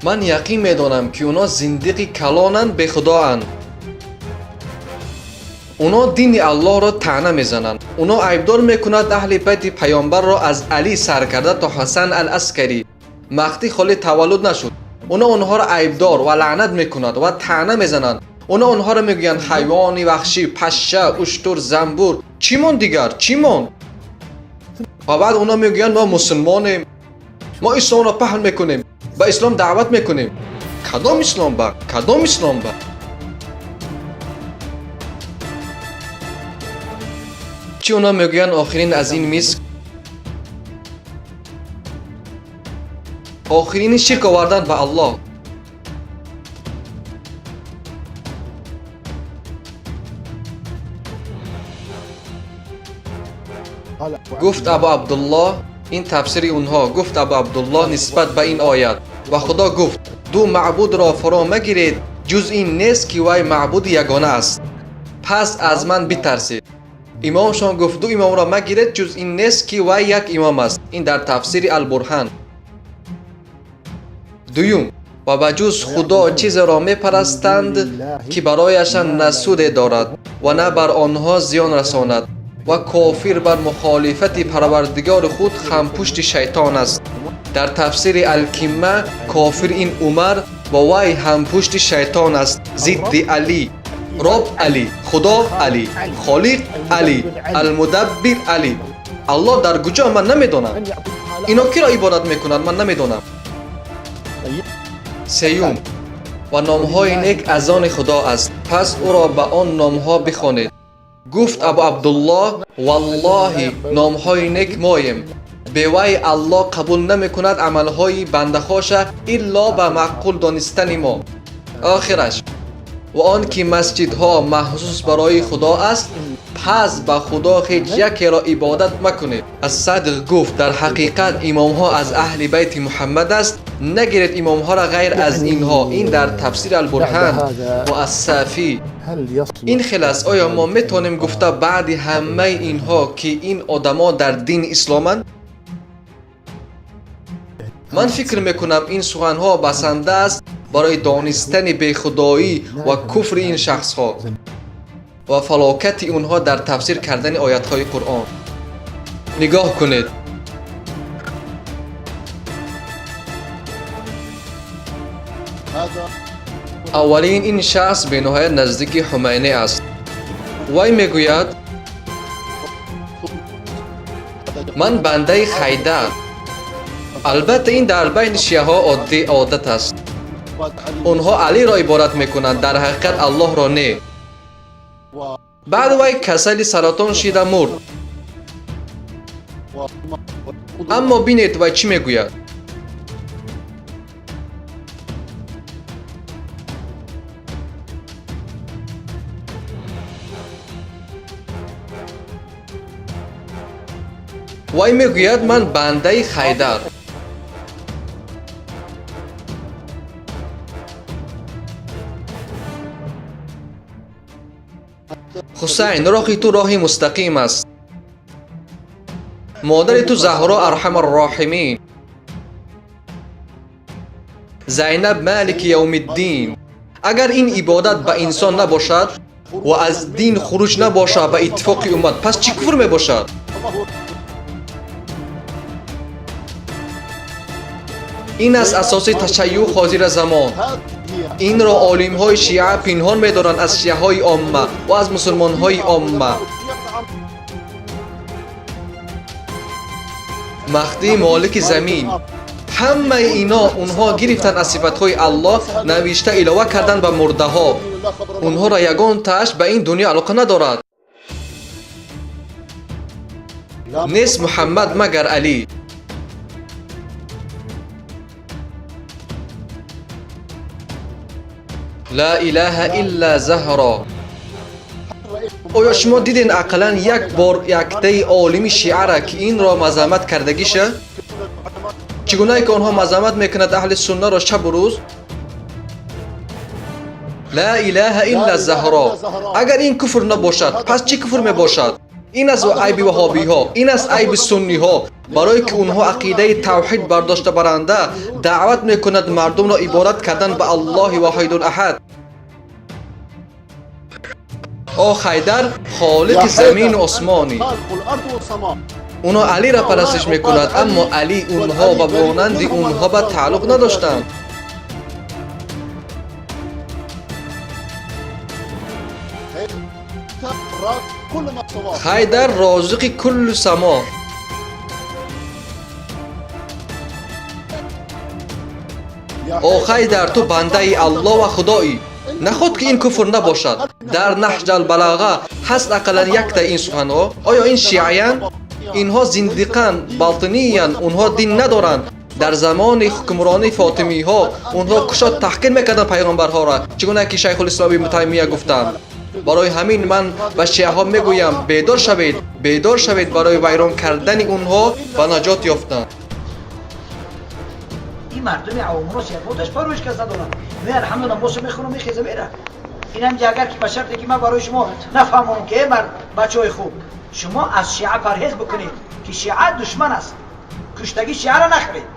Ман яқин медонам, ки онҳо зиндиқи калонанд, бехудоанд. Онҳо дини Аллоҳро таъна мезананд. Онҳо айбдор мекунад аҳли байти паёмбарро аз Алӣ сар карда то Ҳасан ал-Аскарӣ. Маҳдӣ холӣ таваллуд нашуд. Онҳо онҳоро айбдор ва лаънат мекунад ва таъна мезананд. Онҳо онҳоро мегӯянд ҳайвони ваҳшӣ, пашша, уштур, занбур. Чӣ монд дигар? Чӣ монд? Ва баъд онҳо мегӯянд мо мусулмонем, мо исломро паҳн мекунем, ба ислом даъват мекунем. Кадом ислом ба? Кадом ислом ба? Чӣ онҳо мегӯянд охирин аз ин миск охирини ширк овардан ба Аллоҳ. Гуфт Абу Абдуллоҳ, ин тафсири онҳо, гуфт Абу Абдуллоҳ нисбат ба ин оят: ва Худо гуфт ду маъбудро фаро магиред, ҷуз ин нест ки вай маъбуди ягона аст, пас аз ман битарсед. Имомшон гуфт ду имомро магиред, ҷуз ин нест ки вай як имом аст. Ин дар тафсири Албурҳан. Дуюм, ва ба ҷуз Худо чизеро мепарастанд ки барояшон на суде дорад ва на бар онҳо зиён расонад, ва кофир бар мухолифати Парвардигори худ ҳампушти шайтон аст. Дар тафсири Алкимма кофир ин Умар ва вай ҳампушти шайтон аст, зидди Алӣ, Роб Алӣ, Худо Алӣ, Холиқ Алӣ, Алмудаббир Алӣ. Аллоҳ дар куҷо? Ман намедонам. Ино киро ибодат мекунанд? Ман намедонам. Сеюм, ва номҳои нек аз они Худо аст, пас ӯро ба он номҳо бихонед. Гуфт Абу Абдуллоҳ: валлоҳи номҳои нек моем, бевай Аллоҳ қабул намекунад амалҳои бандахоша илло ба маъқул донистани мо. Охираш, ва он ки масҷидҳо махсус барои Худо аст, пас ба Худо ҳеҷ якеро ибодат макунед. Ас-Садиқ гуфт дар ҳақиқат имомҳо аз аҳли байти Муҳаммад аст, нагиред имомҳоро ғайр аз инҳо. Ин дар тафсири Албурҳан ва Ас-Сафӣ. Ин хел аст. Оё мо метавонем гуфта баъди ҳамаи инҳо ки ин одамо дар дини исломанд? Ман фикр мекунам ин суханҳо басанда аст барои донистани бехудоӣ ва куфри ин шахсҳо ва фалокати онҳо дар тафсир кардани оятҳои Қуръон. Нигоҳ кунед. Аввалин ин шахс бениҳоят наздики Ҳумайнӣ аст. Вай мегӯяд ман бандаи Хайдар. Албатта ин дар байни шиаҳо оддӣ одат аст. Онҳо Алиро ибодат мекунанд, дар ҳақиқат Аллоҳро не. Баъд вай касали саратон шида мурд. Аммо бинед вай чӣ мегӯяд. Вай мегӯяд ман бандаи Хайдар. Ҳусайн, роҳи ту роҳи мустақим аст. Модари ту Заҳро арҳамарроҳимин, Зайнаб малики явмиддин. Агар ин ибодат ба инсон набошад ва аз дин хуруҷ набошад ба иттифоқи уммат, пас чӣ куфр мебошад? Ин аст асоси ташайюъ ҳозира замон. Инро олимҳои шиа пинҳон медоранд аз шиаҳои омма ва аз мусулмонҳои омма. Маҳдӣ молики замин. Ҳамаи ино онҳо гирифтанд аз сифатҳои Аллоҳ, навишта илова карданд ба мурдаҳо. Онҳоро ягон тааш ба ин дунё алоқа надорад. Нест Муҳаммад магар Алӣ. Ла илаҳа илла Заҳро. Оё шумо дидед ақаллан як бор яктаи олими шиара ки инро мазаммат кардагиша? Чӣ гунае ки онҳо мазаммат мекунад аҳли суннаро шабу рӯз? Ла илаҳа илла Заҳро. Агар ин куфр набошад, пас чӣ куфр мебошад? Ин аст айби ваҳобиҳо, ин аст айби сунниҳо. Барое ки онҳо ақидаи тавҳид бардошта баранда даъват мекунад мардумро ибодат кардан ба Аллоҳи воҳидул аҳад. О Хайдар, холиқи замину осмонӣ. Онҳо Алиро парастиш мекунад, аммо Али онҳо ва монанди онҳо ба тааллуқ надоштанд. Хайдар розиқи куллу само. О Хайдар, ту бандаи Аллоҳ ва Худоӣ. Наход ки ин куфр набошад. Дар Наҳҷал-Балоға ҳаст ақаллан якта ин суханҳо. Оё ин шиаянд? Инҳо зиндиқанд, ботиниянд, онҳо дин надоранд. Дар замони ҳукмронии фотимиҳо онҳо кушод таҳқир мекарданд пайғамбарҳоро, чӣ гуна ки Шайхулислом ибни Таймия гуфтанд. Барои ҳамин ман ба шиаҳо мегӯям: бедор шавед, бедор шавед барои вайрон кардани онҳо ва наҷот ёфтан. Ин мардуми авомунос ягонташ парвоиш кас надорад. Ме алҳамдулилла намозо мехонам, мехеза мера. Инам агар ки ба шарте ки ман барои шумо нафаҳмонам ки эй мард бачаҳои хуб, шумо аз шиа парҳез бикунед ки шиа душман аст. Куштагӣ шиаро нахӯред.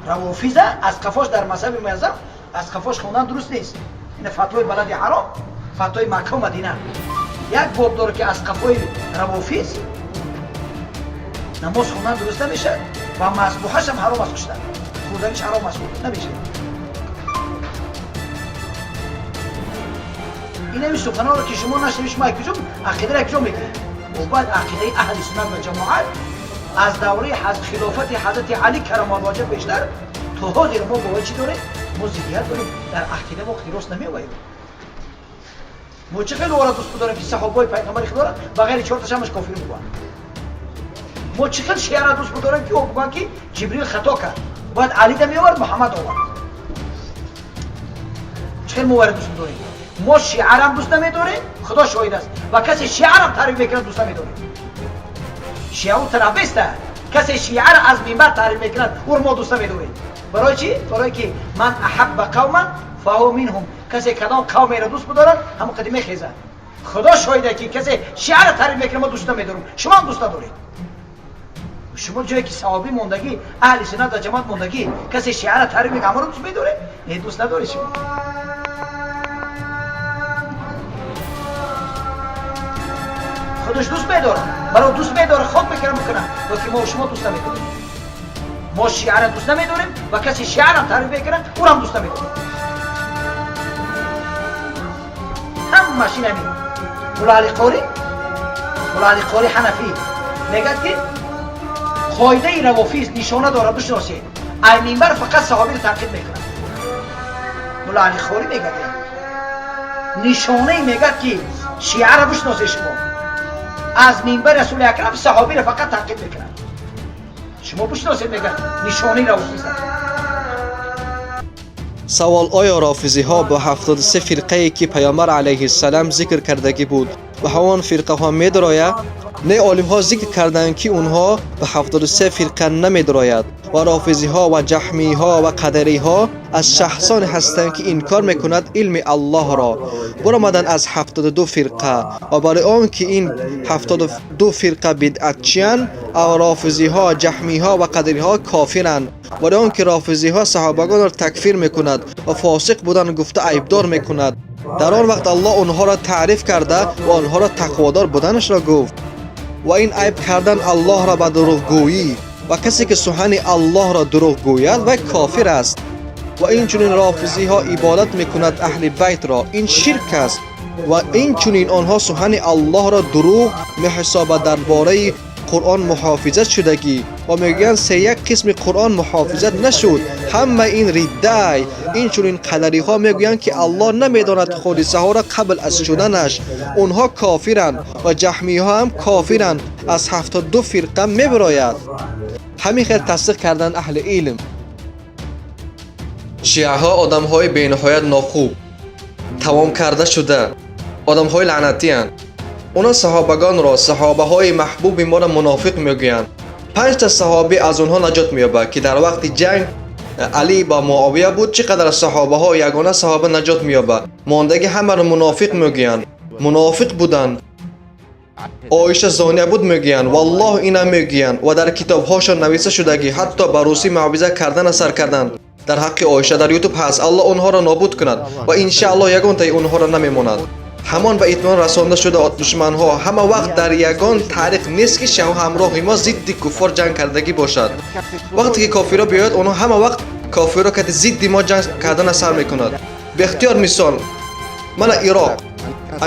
Равофиза аз қафош дар мазҳаби муаззам аз қафош хондан дуруст нест. Ина фатвои балади ҳаром, фатвои Макка ва Мадина. Як боб дорад ки аз қафои равофиз намоз хондан дуруст намешавад ва мазбуҳашам ҳаром аст куштан. Хӯрданиш ҳаром аст, намешавад. Инами суханонро ки шумо нашнавед, шумо куҷо ақидаро куҷо мекунед? Бояд ақидаи аҳли суннат ва ҷамоат аз давраи хилофати ҳазрати Али карамаллоҳ бештар то ҳозир мо бо чӣ дорем? Мо зиддият дорем. Дар ақида мо хирост намеоем. Мо чӣ хеле ора дӯст дорем ки саҳобаи пайғамбари худоро ба ғайри чорташ ҳамаш кофир мегӯянд. Мо чӣ хел шиаро дӯст дорем ки ӯ бигӯянд ки Ҷибрил хато кард, бояд Алида меовард, Муҳаммад овард. Чӣ хел мо вайро дӯст дорем? Мо шиарам дӯст намедорем, Худо шоҳид аст, ва касе шиарам таъриф мекунад дӯст намедорем. Шиау тарафиста, касе шиаро аз минбар таъриф мекунад, ӯро мо дӯст намедорем. Барои чӣ? Барое ки ман аҳабба қавман фаҳу минҳум. Касе кадом қавмеро дӯст бидорад, ҳамон қади мехезад. Худо шоҳида ки касе шиаро таъриф мекунад, мо дӯст намедорем. Шумо ҳам дӯст надоред. Шумо ҷое ки саҳобӣ мондагӣ, аҳли суннат ва ҷамоат мондагӣ, касе шиаро таъриф мекунад, ҳамаро дӯст медоред? Не, дӯст надоред шумо. Худаш дӯст медорад, барои дӯст медорад, хок мекунад, мекунад, лекин мо шумо дӯст намедорем. Мо шиаро дӯст намедорем ва касе шиарам таъриф мекунад, ӯрам дӯст намедорем. Ҳамаш ин ҳамин. Мулла Али Қори Ҳанафӣ мегӯяд ки қоидаи равофиз нишона дорад, бишносед. Ай минбар фақат саҳобиро танқид мекунад. Мулла Али Қори мегӯяд нишонае мегӯяд ки шиаро бишносед шумо. Аз минбари Расули Акрам саҳобиро фақат танқид мекунад. Шумо бишносед, мегӯяд нишонаи равофиз. Савол: оё рофизиҳо ба 73 фирқае ки Паёмбар алайҳиссалам зикр кардагӣ буд ба ҳамон фирқаҳо медарояд? Не, олимҳо зикр карданд ки онҳо ба 73 фирқа намедарояд ва рофизиҳо ва ҷаҳмиҳо ва қадариҳо аз шахсоне ҳастанд ки инкор мекунад илми Аллоҳро. Баромаданд аз 72 фирқа ва барои он ки ин 72 фирқа бидъатчиянд, рофизиҳо, ҷаҳмиҳо ва қадариҳо кофиранд. Барои он ки рофизиҳо саҳобагонро такфир мекунад ва фосиқ будан гуфта айбдор мекунад. Дар он вақт Аллоҳ онҳоро таъриф карда ва онҳоро тақводор буданашро гуфт. Ва ин айб кардан Аллоҳро ба дурӯғгӯӣ ва касе ки сухани Аллоҳро дурӯғ гӯяд вай кофир аст. Ва инчунин рофизиҳо ибодат мекунад аҳли байтро, ин ширк аст. Ва инчунин онҳо сухани Аллоҳро дурӯғ меҳисобад дар бораи Қуръон муҳофизат шудагӣ ва мегӯянд се як қисми Қуръон муҳофизат нашуд. Ҳама ин риддаай. Инчунин қадариҳо мегӯянд ки Аллоҳ намедонад ҳодисаҳоро қабл аз шуданаш. Онҳо кофиранд ва ҷаҳмиҳо ҳам кофиранд. Аз 72 фирқа мебирояд. Ҳамин хел тасдиқ карданд аҳли илм. Шиаҳо одамҳои бениҳоят нохуб, тамом карда шуда, одамҳои лаънатиянд. Онҳо саҳобагонро, саҳобаҳои маҳбуби моро мунофиқ мегӯянд. 5 та саҳобӣ аз онҳо наҷот меёбад ки дар вақти ҷанг Али ба Муовия буд, чӣ қадар саҳобаҳо ягона саҳоба наҷот меёбад. Мондагӣ ҳамаро мунофиқ мегӯянд. Мунофиқ буданд. Оиша зония буд мегӯянд, валлоҳ ина мегӯянд ва дар китобҳошон нависта шудагӣ, ҳатто ба русӣ мавъиза кардана сар карданд дар ҳаққи Оиша. Дар ютуб ҳаст. Аллоҳ онҳоро нобуд кунад ва иншааллоҳ ягонтаи онҳоро намемонад. Ҳамон ба итмином расонда шуда душманҳо ҳама вақт дар ягон таърих нест ки шаҳо ҳамроҳи мо зидди куффор ҷанг кардагӣ бошад. Вақте ки кофирро биёяд, онҳо ҳама вақт кофирро кати зидди мо ҷанг кардана сар мекунад. Беихтиёр мисол мана Ироқ,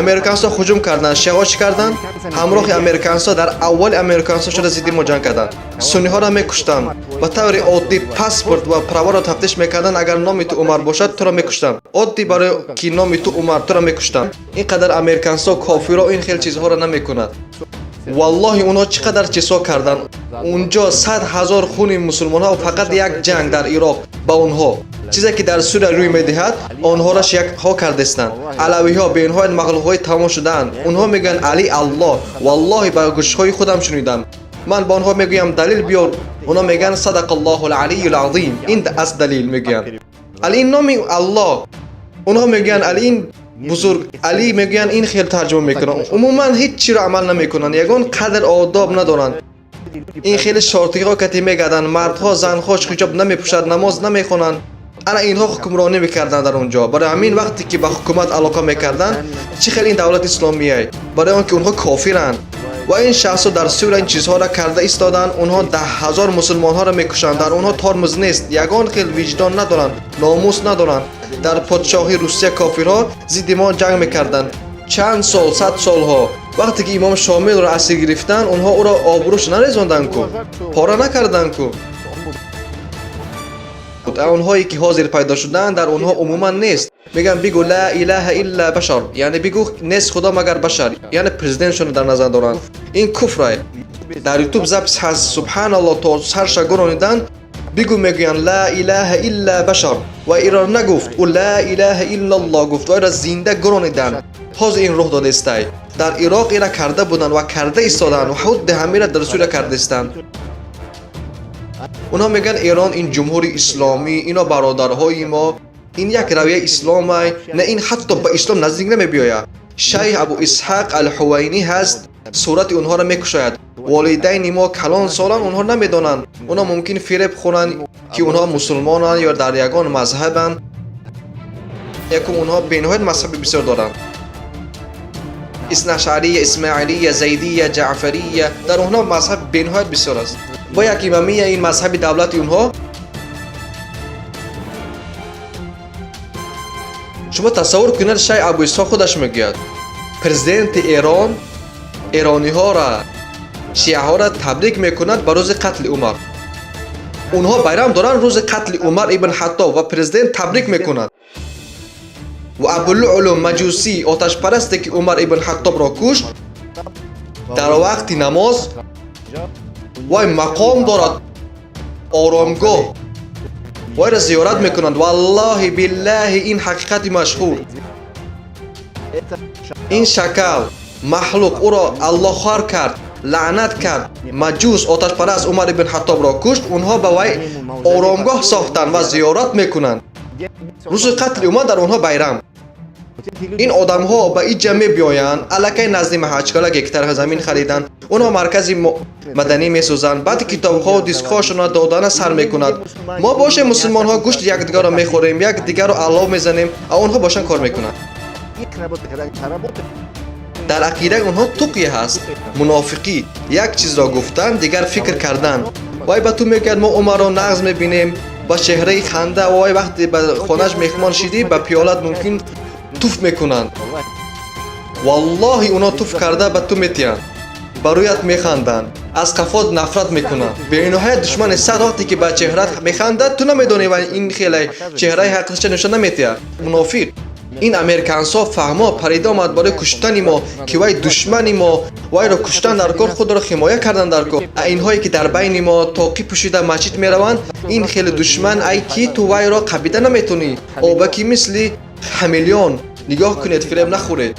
американсо ҳуҷум карданд, шиаҳо чӣ карданд? Ҳамроҳи американсо дар аввали американсо шуда зидди мо ҷанг карданд, сунниҳоро мекуштанд. Ба таври оддӣ паспорт ва праваро тафтиш мекарданд. Агар номи ту Умар бошад, туро мекуштанд. Оддӣ барои ки номи ту Умар, туро мекуштанд. Ин қадар американсо кофиро ин хел чизҳоро намекунад. Валлоҳи онҳо чӣ қадар чизҳо карданд. Унҷо 100 000 хуни мусулмонҳо фақат як ҷанг дар Ироқ ба онҳо. Чизе ки дар Сурия рӯй медиҳад, онҳоро шиякҳо кардестанд. Алавиҳо бениҳоят мағлубҳои тамом шудаанд. Онҳо мегӯянд Али Аллоҳ. Валлоҳи ба гӯшҳои худам шунидам. Ман ба онҳо мегӯям далил биёр. Онҳо мегӯянд садақаллоҳу алиюл азим. Ин аст далил мегӯянд. Али ин номи Аллоҳ. Онҳо мегӯянд Али ин бузург, Али мегӯянд ин хел тарҷума мекунанд. Умуман ҳеҷ чиро амал намекунанд, ягон қадр одоб надоранд. Ин хеле шортиҳо кати мегарданд, мардҳо занҳо ҳиҷоб намепӯшад, намоз намехонанд. Ана инҳо ҳукмронӣ мекарданд дар он ҷо. Барои ҳамин вақте ки ба ҳукумат алоқа мекарданд, чӣ хел ин давлати исломияй? Барои он ки онҳо кофиранд. Ва ин шахсҳо дар Сурия ин чизҳоро карда истоданд. Онҳо 10 000 мусулмонҳоро мекушанд. Дар онҳо тормоз нест, ягон хел виҷдон надоранд, номус надоранд. Дар подшоҳии Русия кофирҳо зидди мо ҷанг мекарданд чанд сол, 100 солҳо. Вақте ки имом Шомилро асир гирифтанд, онҳо ӯро обрӯш нарезонданд ку, пора накарданд ку. Онҳое ки ҳозир пайдо шуданд, дар онҳо умуман нест. Мегӯянд бигӯ ла илаҳа илла башар, яъне бигӯ нест худо магар башар, яъне президентшонро дар назар доранд. Ин куфрай. Дар ютуб запис ҳаст. Субҳаналлоҳ, то сарша гурониданд. Бигӯ мегӯянд ла илаҳа илла башар, ва иро нагуфт, ӯ ла илаҳа иллаллоҳ гуфт ва иро зинда гурониданд. Ҳозир ин рух додестай. Дар Ироқ ира карда буданд ва карда истоданд ва ҳудди ҳамира дар Сурия кардистанд. Онҳо мегӯянд Эрон ин ҷумҳури исломӣ, ино бародарҳои мо, ин як равияи исломай. На, ин ҳатто ба ислом наздик намебиёяд. Шайх Абу Исҳақ Алҳувайнӣ ҳаст, сурати онҳоро мекушояд. Волидайни мо калон соланд, онҳо намедонанд. Онҳо мумкин фиреб хӯранд ки онҳо мусулмонанд ё дар ягон мазҳабанд. Якум онҳо бениҳоят мазҳаби бисёр доранд. Иснаашария, Исмаилия, Зайдия, Ҷаъфария, дар онҳо мазҳаб бениҳоят бисёр аст. Бо як имамия ин мазҳаби давлати онҳо. Шумо тасаввур кунед, шайх Абу Исҳоқ худаш мегӯяд президенти Эрон эрониҳоро, шиаҳоро табрик мекунад ба рӯзи қатли Умар. Онҳо байрам доранд рӯзи қатли Умар ибн Хаттоб ва президент табрик мекунад. Ва Абулӯълу маҷусӣ, оташпарасте ки Умар ибн Хаттобро кушт, дар вақти намоз вай мақом дорад, оромгоҳ, вайро зиёрат мекунанд. Валлоҳи биллаҳи ин ҳақиқати машҳур. Ин шакал махлуқ ӯро Аллоҳ хор кард, лаънат кард. Маҷус оташпараст Умар ибн Хаттобро кушт. Онҳо ба вай оромгоҳ сохтанд ва зиёрат мекунанд. Рӯзи қатли Умар дар онҳо байрам. Ин одамҳо ба иҷа мебиёянд, аллакай назди Маҳачкала гектарҳо замин хариданд. Онҳо маркази маданӣ месозанд, баъд китобҳо дискҳоашонро додана сар мекунад. Мо бошем мусулмонҳо гӯшти якдигарро мехӯрем, якдигарро аллов мезанем, а онҳо бошанд кор мекунанд. Дар ақидаи онҳо туқия ҳаст, мунофиқӣ, як чизро гуфтан, дигар фикр кардан. Вай ба ту мегӯяд мо Умарро нағз мебинем ба чеҳраи ханда, вай вақте ба хонааш меҳмон шидӣ, ба пиёлат мумкин туф мекунанд. Валлоҳи онҳо туф карда ба ту метиҳанд, ба рӯят механданд, аз қафот нафрат мекунанд. Бениҳоят душмани сахт. Вақте ки ба чеҳрат механдад, ту намедонӣ ва ин хеле чеҳраи ҳақиқатша нишон намедиҳад. Мунофиқ. Ин американсҳо фаҳмо парида омад барои куштани мо, ки вай душмани мо, вайро куштан дар кор, худро ҳимоя кардан дар кор. А инҳое ки дар байни мо тоқӣ пӯшида масҷид мераванд, ин хеле душман ай ки ту вайро қабида наметонӣ. Обаки мисли хамелеон. Нигоҳ кунед, фиреб нахӯред.